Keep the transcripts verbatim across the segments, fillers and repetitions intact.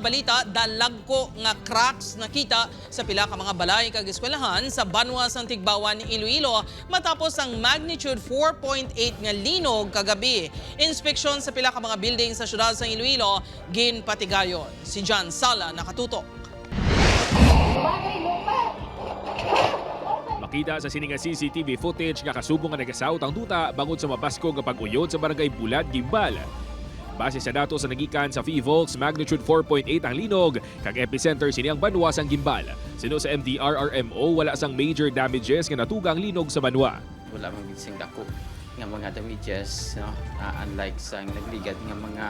Balita, dalagko nga cracks nakita sa pila ka mga balay kag eskwelahan sa banwa sang Tigbauan, Iloilo, matapos ang magnitude four point eight nga linog kagabi. Inspeksyon sa pila ka mga building sa siyudad sang Iloilo ginpatigayon. Si John Sala nakatutok. Makita sa sini nga C C T V footage nga kasubong nga nagasaot ang duta bangod sa mabaskog nga pag-uyod sa barangay Bulad, Guimbal. Base sa datos sa nagikan sa PHIVOLCS, magnitude four point eight ang linog, kag epicenter sini ang banwa sang Guimbal. Suno sa M D R R M O, wala sang major damages nga natuga ang linog sa banwa. Wala man gid sing dako nga mga damages, no? Ah, unlike sa nagligad nga mga,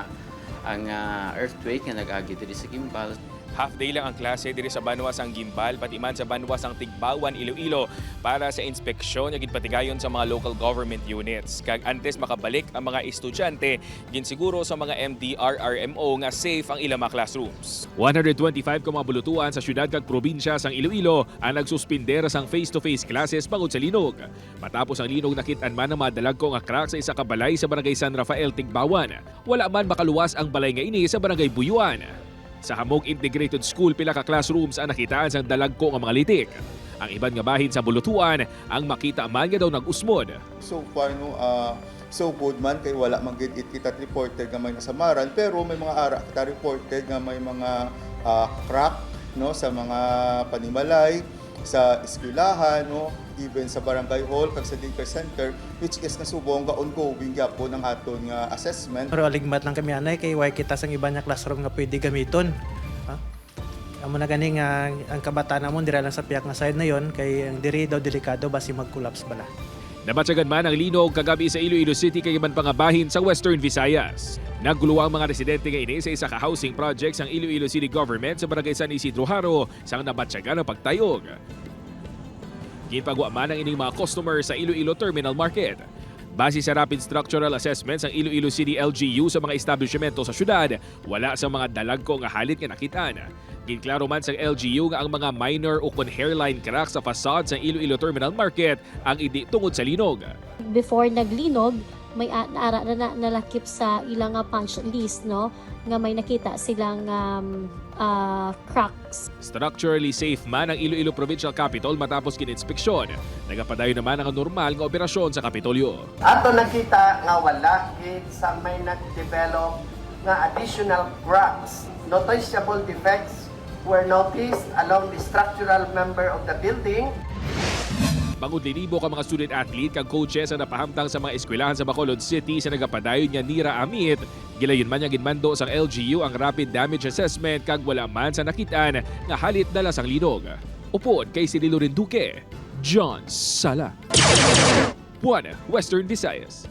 ang, ah, earthquake nga nag-agi diri sa Guimbal. Half day lang ang klase diri sa banwa sang Guimbal, pati man sa banwa sang Tigbauan, Iloilo, para sa inspeksyon nga ginpatigayon sa mga local government units. Kag antes makabalik ang mga estudyante, ginsiguro sa mga M D R R M O nga safe ang ilang mga classrooms. One hundred twenty-five ka mga bulutuan sa siyudad kag probinsya sang Iloilo ang nagsuspender sang face-to-face classes bangod sa linog. Matapos ang linog, nakit-an man ang mga dalagko nga crack sa isa ka balay sa Barangay San Rafael, Tigbauan. Wala man makaluwas ang balay nga ini sa Barangay Buyuan. Sa Hamog Integrated School, pila ka classrooms ang nakitaan sang dalagko nga mga litik. Ang iban nga bahin sa bulutuan ang makita man nga daw nag-usmod. So far, no, ah, so good man, kay wala man gid it-, kita reported nga may nasamaran, pero may mga ara kita reported nga may mga, ah, crack, no, sa mga panimalay, sa eskwelahan, no, even sa barangay hall kag sa daycare center, which is nasubong nga ongoing gyapon ang aton nga assessment. Pero aligmat lang kami anay kay way kita sang iban nga classroom nga pwede gamiton. Ha? Amo na gani nga ang kabataan namon dira lang sa piyak nga side na yon, kay ang diri daw delikado basi mag-collapse bala. Nabatyagan man ang linog kagabi sa Iloilo City kag iban pa nga bahin sa Western Visayas. Naggulo ang mga residente nga ini sa isa ka housing project sang Iloilo City Government sa Barangay San Isidro Jaro sang nabatyagan ang pagtayog. Ginpagwa man ang ining mga customer sa Iloilo Terminal Market. Base sa Rapid Structural Assessment sang Iloilo City L G U sa mga establishmento sa syudad, wala sa mga dalagko nga halit nga nakit-an. Ginklaro man sang L G U nga ang mga minor ukon hairline crack sa facade sang Iloilo Terminal Market ang indi tungod sa linog. Before naglinog, may a-, naara na, na nalakip sa ilang, ah, punch list, no, nga may nakita silang, um, ah, cracks. Structurally safe man ang Iloilo Provincial Capitol matapos gin-inspeksyon. Nagapadayon naman ang normal nga operasyon sa Kapitolyo. Ato nakita nga wala gid sa may nag-develop nga additional cracks. Noticeable defects were noticed along the structural member of the building. Bangod linibo ka mga student athlete kag coaches ang napahamtang sa mga eskwelahan sa Bacolod City sa nagapadayon nga NERA amit, gilayon man nga ginmando sang L G U ang rapid damage assessment kag wala man sa nakit-an nga halit dala sang linog. Upod kay Cirilo Rinduque, John Sala, One Western Visayas.